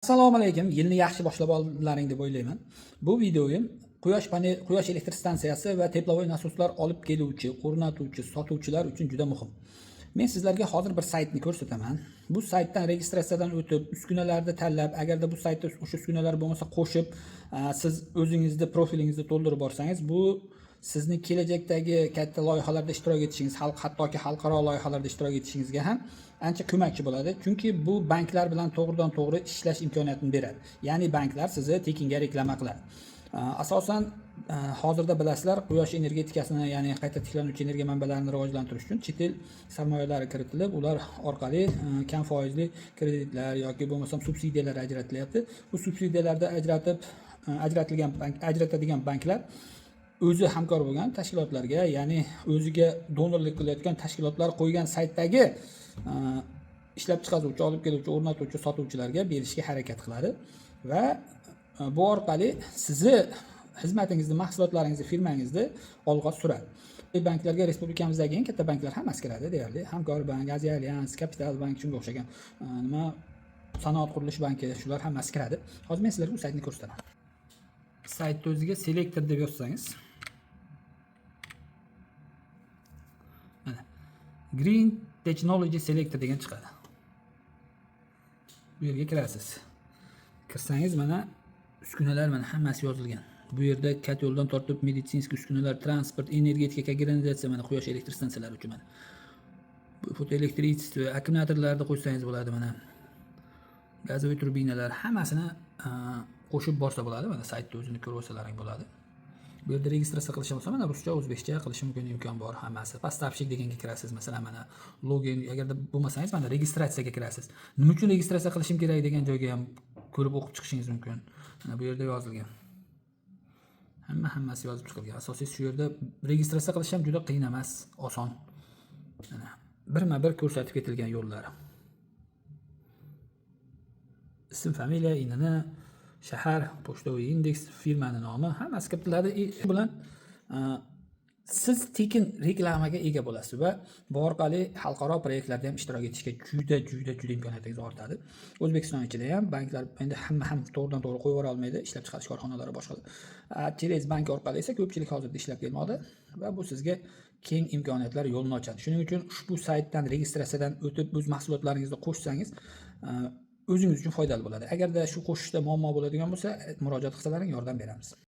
Assalomu alaykum. Yilni yaxshi boshlab oldilaring deb o'ylayman. Bu videoyim quyosh panel, quyosh elektr stansiyasi va тепловой nasoslar olib keluvchi, o'rnatuvchi, sotuvchilar uchun juda muhim. Men sizlarga hozir bir saytni ko'rsataman. Bu saytdan registratsiyadan o'tib, uskunalarni tanlab, agarda bu saytda o'sha uskunalar bo'lmasa qo'shib, siz o'zingizni profilingizni to'ldirib borsangiz, bu sizni kelajakdagi katta loyihalarda ishtirok etishingiz, hattoki xalqaro loyihalarda ishtirok etishingizga ham ancha ko'makchi bo'ladi. Chunki bu banklar bilan to'g'ridan to'g'ri ishlash imkoniyatini beradi. Ya'ni banklar sizni tekinga reklama qiladi. Asosan hozirda bilasizlar, quyosh energetikasini, ya'ni qayta tiklanuvchi energiya manbalarini rivojlantirish uchun chet el sarmoyalari kiritilib, ular orqali kam foizli kreditlar yoki bo'lmasam subsidiyalar ajratilyapti. Bu subsidiyalarda ajratilgan bank, ajratadigan banklar o'zi hamkor bo'lgan tashkilotlarga, ya'ni o'ziga donorlik qilayotgan tashkilotlar qo'ygan saytdagi ishlab chiqaruvchi, olib keluvchi, o'rnatuvchi, sotuvchilarga berishga harakat qiladi va bu orqali sizni xizmatingizni, mahsulotlaringizni, firmangizni olg'a suradi. Banklarga respublikamizdagi eng katta banklar hammasi kiradi deyarli. Hamkor bank, Aziya Alyans, Kapital bank, shunga o'xshagan nima, Sanoat qurilish banki, shular hammasi kiradi. Hozir men sizlarga bu saytni ko'rsataman. Saytni o'ziga selektor deb yozsangiz, mana Green Technology Selector degan chiqadi. Bu yerga kirasiz. Kirsangiz, mana uskunalar, mana hammasi yozilgan. Bu yerda котёл dan tortib медицинский uskunalar, transport, energetika, kogeneratsiya, mana quyosh elektr stansiyalari uchun mana. Bu фотоэлектричество, akkumulyatorlarni qo'shsangiz bo'ladi mana. Газовый turbinalar hammasini qo'shib borsa bo'ladi. Mana saytda o'zini ko'rib olsalaring bo'ladi. Bu yerda registratsiya qilish bo'lsa, mana ruscha, o'zbekcha qilish mumkin, imkon bor hammasi. Поставщик deganga kirasiz, masalan, mana login, agarda bo'lmasangiz, mana registratsiyaga kirasiz. Nima uchun registratsiya qilishim kerak degan joyga ham ko'rib o'qib chiqishingiz mumkin. Mana bu yerda yozilgan. Hammasi yozib chiqilgan. Asosiysi, shu yerda registratsiya qilish ham juda qiyin emas, oson. Mana birma-bir ko'rsatib ketilgan yo'llari. Ism, familiya, INN, shahar, почтовый индекс, firmani nomi hammasi kiritiladi. И bilan siz tekin reklamaga ega bo'lasiz va bu orqali xalqaro proyektlarda ham ishtirok etishga juda juda juda imkoniyatingiz ortadi. O'zbekiston ichida ham banklar endi hamma ham to'g'ridan to'g'ri qo'yib yubora olmaydi, ishlab chiqarish korxonalari, boshqalar. Через bank orqali esa ko'pchilik hozirda ishlab kelmoqda va bu sizga keng imkoniyatlar yo'lini ochadi. Shuning uchun ushbu saytdan registratsiyadan o'tib, o'z mahsulotlaringizni qo'shsangiz, o'zingiz uchun foydali bo'ladi. Agarda shu qo'shishda muammo bo'ladigan bo'lsa, murojaat qilsalaring, yordam beramiz.